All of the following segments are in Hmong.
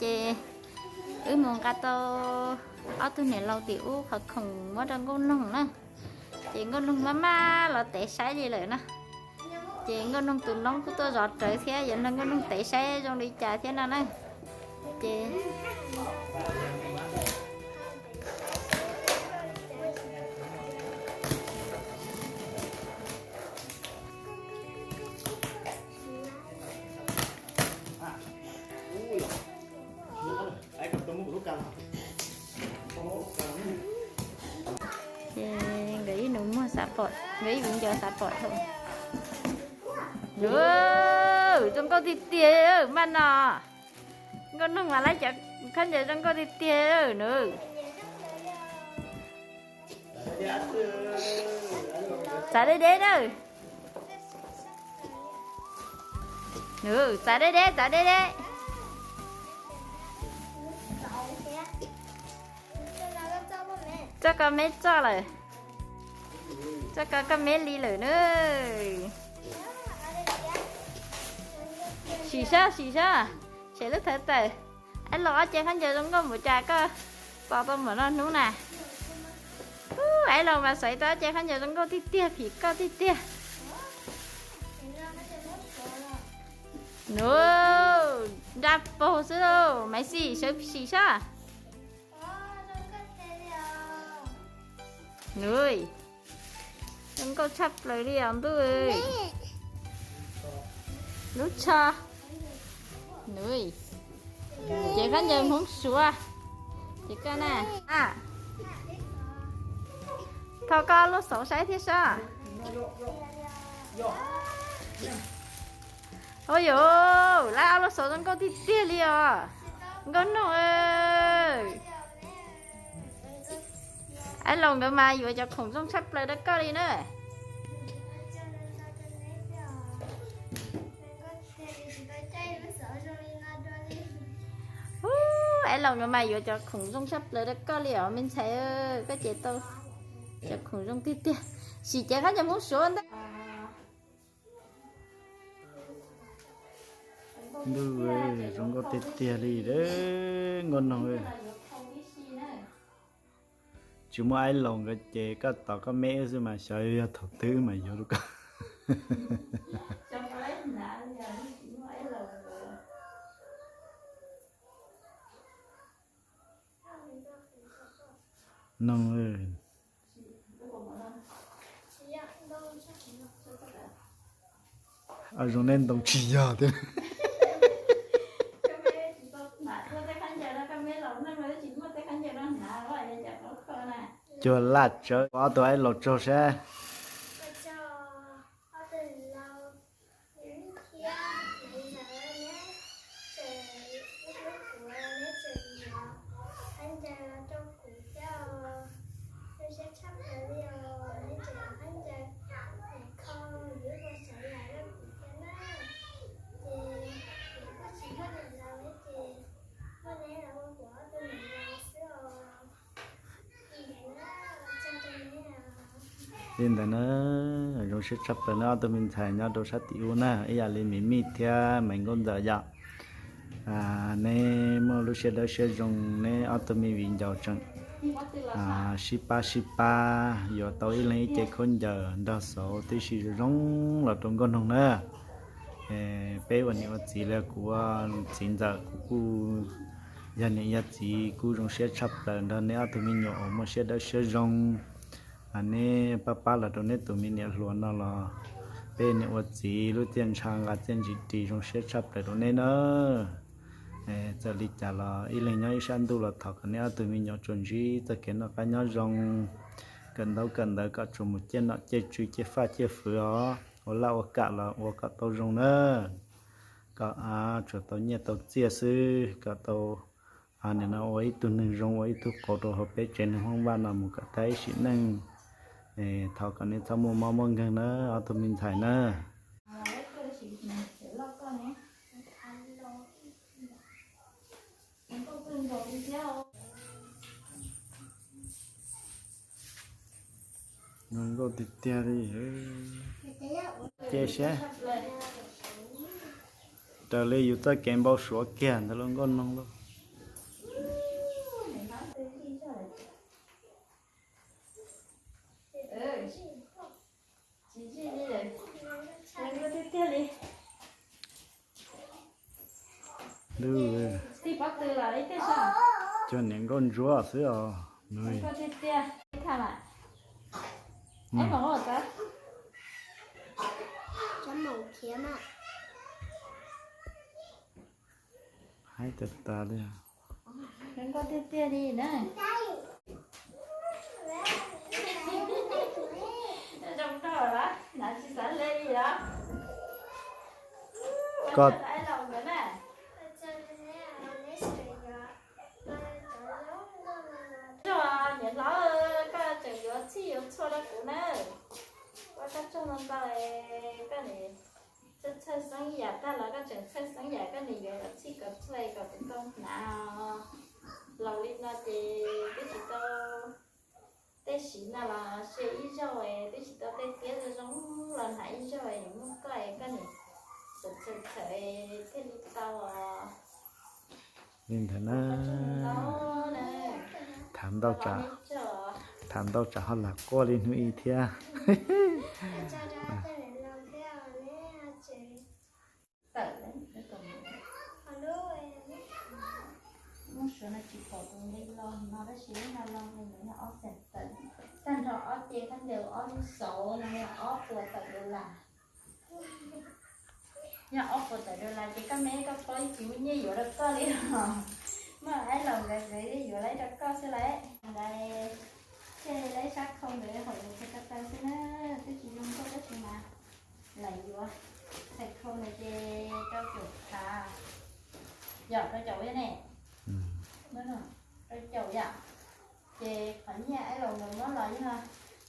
Ces wb mus nqa tau ob tug niam laus tim ub qhov khoom muab rau Nkauj Noog na. Ces Nkauj Noog maj maj los tev saib li lawm na. Ces Nkauj Noog tus noob kuj tuaj zov rawv thiab, yuav nrog Nkauj Noog tev saib zoo li cas thiab no na. Ces Ces nkawd ib nus muag xav pom, nkawd ib viv ncaus xav pom thaum. Zoo nkauj tiag tiag maj no. Nkauj Noog mas laib cov khaub ncaws zoo nkauj tiag tiag nws. Txav deb deb na. Nws txav deb deb, txav deb deb. Txoj koj meb txoj lawm. Txoj koj koj meb li lawm na. Sim sab, sim sab, tshem lub thawv tawm. Aib Laus ob ce khaub ncaws zoo nkauj npaum cas koj tos tau npaum no hnub na. Aib Laus mas xaiv tau ob ce khaub ncaws zoo nkauj tiag tiag, phim koj tiag tiag. Nws nra paug xwb lauj, Maiv Xis sawv sim sab. Nws zoo nkauj tshaj plaws li os ntuj. Lub tsho. Nws ces khaub ncaws Hmoob Suav. Ces koj na, thov koj ob lub xauv saib thiab sab. Ua yuav, lawv ob lub xauv zoo nkauj tiag tiag li os. Nkauj Noog, Aib Laus nkawd mas yuav cov khoom zoo tshaj plaws rau koj li na. Ub, Aib Laus nkawd mas yuav cov khoom zoo tshaj plaws rau koj li os me ntxhais, koj ces tau cov khoom zoo tiag tiag. Sim ces khaub ncaws Hmoob Suav ntag. Ntuj, zoo nkauj tiag tiag li Nkauj Noog. Tsis muaj Aib Laus nkawd ces koj tos koj meb xwb mas xyov yog thaum twg mas yuav rau koj. Noog, zoo nej ntoo tsis yog thiab. Cuag laj tsawv, ob tug Aib Laus tsaug sab. Li ntawd na, zoo siab tshaj plaws na ob tug me ntxhais nyob rau sab tim ub na, ib yam li Mim Mij thiab Maiv Nkauj Ntxawm yom. Neb muaj lub siab dawb siab zoo, neb ob tug me viv ncaus tseem sib pab sib pab yuav tau ib leeg ib ce khaub ncaws nrog xauv tib si zoo zoo los rau Nkauj Noog na. Peb ua niam ua txiv li kuv ua txiv ntxawm kuv kuj yog niam yog txiv kuj zoo siab tshaj plaws nrog neb ob tug me nyuam uas muaj siab dawb siab zoo. Neb pab pab los rau neb tus me niam hluas no los peb niam ua txiv lub txiaj ntsha nqa txiaj ntsim ris zoo siab tshaj plaws rau neb na. Txawm li cas los ib leeg nyob ib sab ntuj los thov kom neb ob tug me nyuam tsuas ntsib txoj kev noj qab nyob zoo, kawm ntaub kawm ntawv kom tsuas mus ciaj nom ciaj tswv ciaj faj ciaj fwv os, ua laj ua kam los ua kom tau zoo na, kom tsuas tau nyiaj tau txiaj xwb, kom tau nim no ua ib tug neeg zoo ua ib tug qauv rau hauv peb tsev neeg Hmoob Vaj no mus kom tag ib sim neej. Thov kom neb txhob muaj mob muaj nkeeg na ob tug me ntxhais na. Zoo nkauj tiag tiag li. Ces saib, raws li yus txoj kev npau suav kiag ntawd los Nkauj Noog lauj. Tij pob tw los ib tiag sas. Cog niam nkauj ntsuab xwb os. Nws tiag tiag. Tha lawm. Haib tas tas li. Zoo nkauj tiag tiag li na. Zoo nkauj los nav tsis xav hle li los. Koj niam hlob, koj tseem yuav txhij yuav txhua rau kuv na. Ua koj tsaug ntau ntau, koj niam txhawj xeeb yam tag los koj tseem txhawj xeeb yam, koj niam yuav kom txhij kom txhua kom kuv tau hnav. Laus li no ces twb tsis tau tej siv no los sia ib zaug, twb tsis tau tej tiab zoo zoo los hnav ib zaug, muaj koj es koj niam txhawj txhawj thiaj li tau. Li ntawd na, tham ntau tsam, tham ntau tsam ho lam quaj li hnub ib thiab. Muab suav no tsis pom tus nqi los no tab sis lub no los nws yog ob xees tawm, tag nrho ob ce khaub ncaws ob lub xauv no yog ob puas tawm dollar. Yog ob puas tawm dollar ces koj me koj paub ib tsis muaj nyiaj yuav rau koj li os. Muaj aib laus nkawd yuav yuav lawm rau koj xwb lauj. Ntawd thiaj li lawv sab khau ntawd hauv yuav txog ko taw xwb na, twb tsis zoo nkauj tab sis mas lam yuav. Txhais khau ntawd ces rau caum phav, yog rau caum ne, rau caum yom. Ces qhov nyiaj aib laus nkawd muab los yog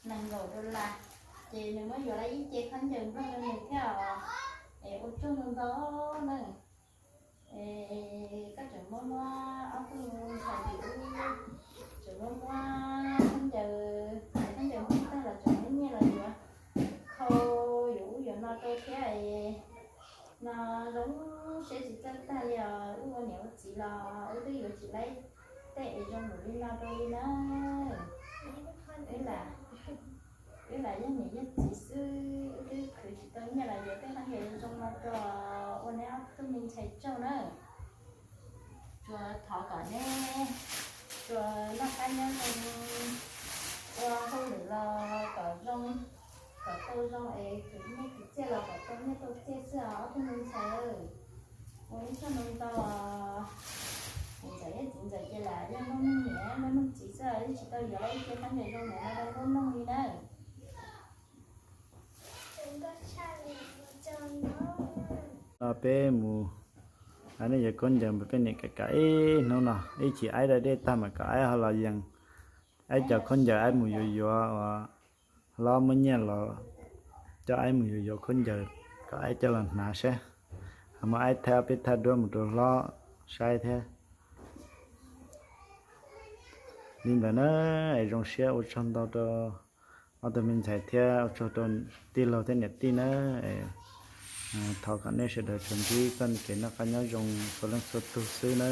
nees nkaum dollar, ces nws muab yuav lawm ib ce khaub ncaws nplooj rau nws thiab os. Es ua tsaug ntau ntau na. Koj tseem muab muab ob tug ntxhais tim ub, tseem muab muab khaub ncaws, khaub ncaws nplooj tag los tseem muab nyiaj los yuav khau, yuav ub yuav no rau thiab. No zoo siab tsis txawj tag li os, wb ua niam ua txiv los wb twb yuav tsis laib tej es zoo npaum li no rau li na. Wb lam, wb lam yog niam yog txiv xwb, wb twb khwv tsis tau nyiaj los yuav tej khaub ncaws zoo no rau, ua neb ob tug me ntxhais tsaug na. Tsuas thov kom neb tsuas noj qab nyob zoo, ua hauj lwm los kom zoo, kom tau zoo es khwv nyiaj khwv txiaj los kom tau nyiaj tau txiaj xwb os ob tug me ntxhais. Ua ib txog ntau ntau, niam ntxawm thiab txiv ntxawm ces lam yog muaj neeg niam muaj neeg txiv xwb, yeej tsis tau yuav lawm ib ce khaub ncaws zoo ntawm no rau nkauj noog li na. Peb mus, nej yuav khaub ncaws mas peb niam kam kam ib hnub no, ib chim aib da dej tag mas kom aib ho los yees, aib cov khaub ncaws aib mus yuav yuav uas hlob muab nyiaj los coj aib mus yuav yuav khaub ncaws kom aib coj los hnav saib, ho muab aib thaij ob peb thaj duab mus rau hlob saib thiab. Li ntawd na, es zoo siab ua tsaug ntau rau ob tug me ntxhais thiab ua tsaug rau tij laug thiab niam tij na. Thov kom nej sawv daws tsuas ntsib txoj kev noj qab nyob zoo txhua leej txhua tug xwb na.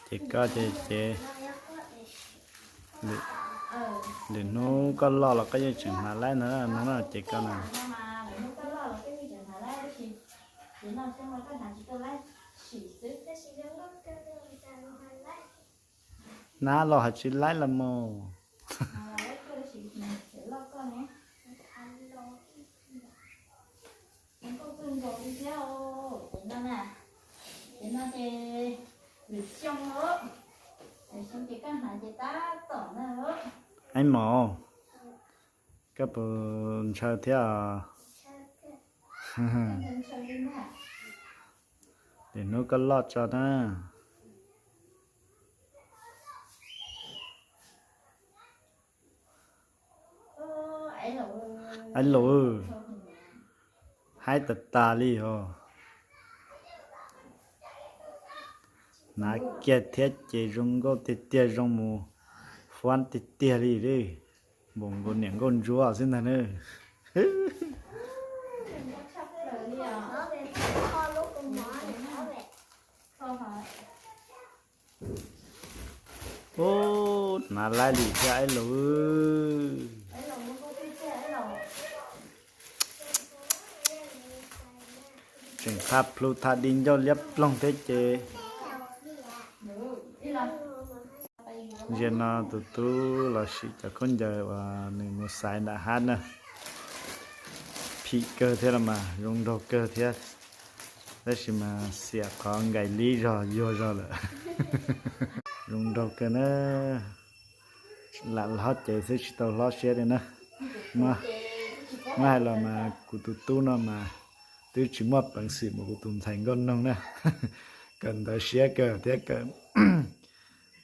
Ces koj ces, ces lwm hnub koj loj los koj yeej tseem hnav laib ntag no ces koj na. Hnav los hais tsis laib los mus. Aib Mos, koj puas ntshaw thiab? Lwm hnub koj loj tso na. Aib laus, haib tas tas li os. Hnav kiag thiab ces zoo nkauj tiag tiag, zoo mus fab tiag tiag li. Npaum nkaus niam nkauj ntsuab xwb ntag na. Ub, hnav laib li thiab aib laus. Tseem thaj plhu thaj dib ncauj liab ploog thiab ces. Ntsia no tus tub los sim cov khaub ncaws uas nws mus xaiv nram hab na. Phim kawg thiab los mas zoo nraug kawg thiab, tab sis mas xiam qhov nkais lib zog yuag zog lawm. Zoo nraug kawg na. Lam hlob ces xwb tsis tau hlob siab li na. Muab hais los mas kuv tus tub no mas twb tsis muaj peev xwm mus kuv tus ntxhais nkauj noog na. Kawm ntawv siab kawg thiab kawm,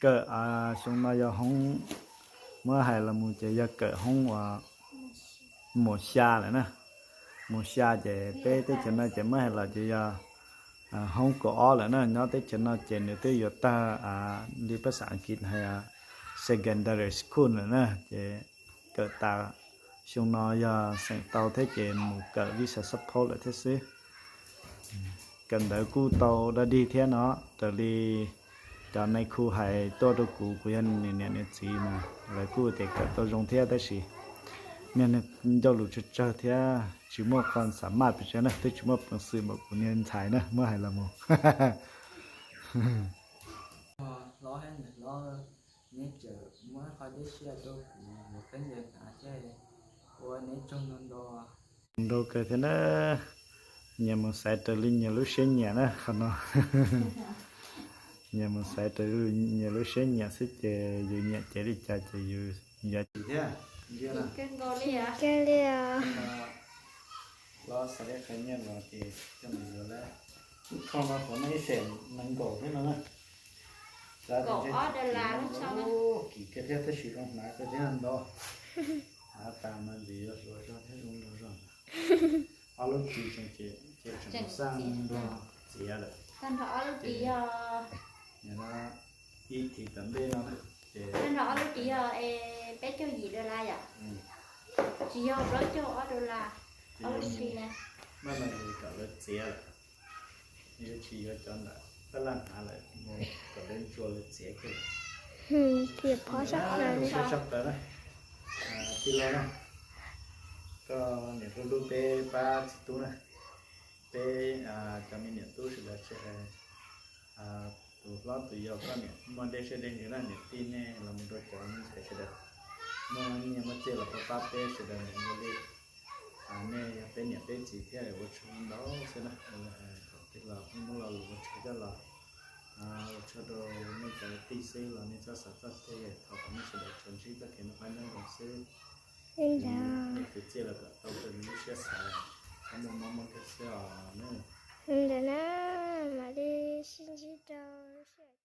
kawm xyoo no yog hoob, muab hais los mus ces yog kawm hoob uas mus xya lawm na. Mus xya ces peb teb chaws no ces muab hais los ces yog hoob kaum ob lawm na. Nyob teb chaws no ces nws twb yuav tag li pab xas Askiv hais secondary school lawm na. Ces kawm tas xyoo no yog xeem tau thiab ces mus kawm visa support lawm thiab xwb. Kawm ntawv kuj tau dog dig thiab no, raws li cov nais khu hais tuaj rau kuv, kuv yog nws niam nws txiv mas lawv kuj tias kawm tau zoo thiab tab sis niag ncauj lus tsawg tsawg thiab tsis muaj qhov xam maj pes tsawg na, twb tsis muaj peev xwm npaum kuv niag ntxhais na muab hais los mus. Hlob, neb tseem muab qhov deb siab rau kuv mus khaub ncaws hnav thiab, ua neb tsaug ntau ntau. Nrau kawg thiab na, nyias mus xaiv raws li nyias lub siab nyiam na qhov no. Nyias mus xaiv raws li nyias lub siab nyiam xwb ces yus nyiam cev li cas ces yus yuav cev thiab. Kawg li os. Los xav li qhov nyiaj los ces coj mus yuav lawm. Kho no kom nej ib xeem nees nkaum thiab no na. Kaum ob dollar lub tsho na. Kim kiag thiab tab sis zoo hnav kawg thiab ntau. Hnav tas mas ntxim yuav hluas zog thiab zoo nraug zog. Ob lub ris tseem tseem xaj nrog txiav lawm. Tag nrho ob lub ris yog, ib thim tom ntej no na, ces tag nrho ob lub ris yog peb caug yim dollar yom. Tsis yog plaub caug ob dollar. Ob lub ris na. Maj mam li kom lawv txiav lawm. Yuav tsis yuav cov ntawm tab laj hnav lawm, kom lawv ntsuas lawv txiav kiag lawm. Saib tshaj plaws na. Tij laug na, koj niam hlub hlub peb pab txiv tub na. Peb cov me niam tub sawv daws tsis hais tus hlob tus yau, koj niam muaj dej siab dej ntsws na, niam tij nej los mus rau cov me ntxhais sawv daws muaj nyiaj muaj txiaj los pab pab peb sawv daws mus ua li. Nej yog peb niam peb txiv thiab ua tsaug ntau xwb na. Thaum twg los peb muab lo lus ua tsaug coj los ua tsaug rau nej cov kwv tij xwb los nej txhob xav txog tej, thov kom nej sawv daws tsuas ntsib txoj kev noj qab nyob zoo xwb. Nej kwv tij los kom tau raws li lub siab xav, txhob muaj mob muaj nkeeg xwb os na. Ntawm na, mam li sib ntsib rau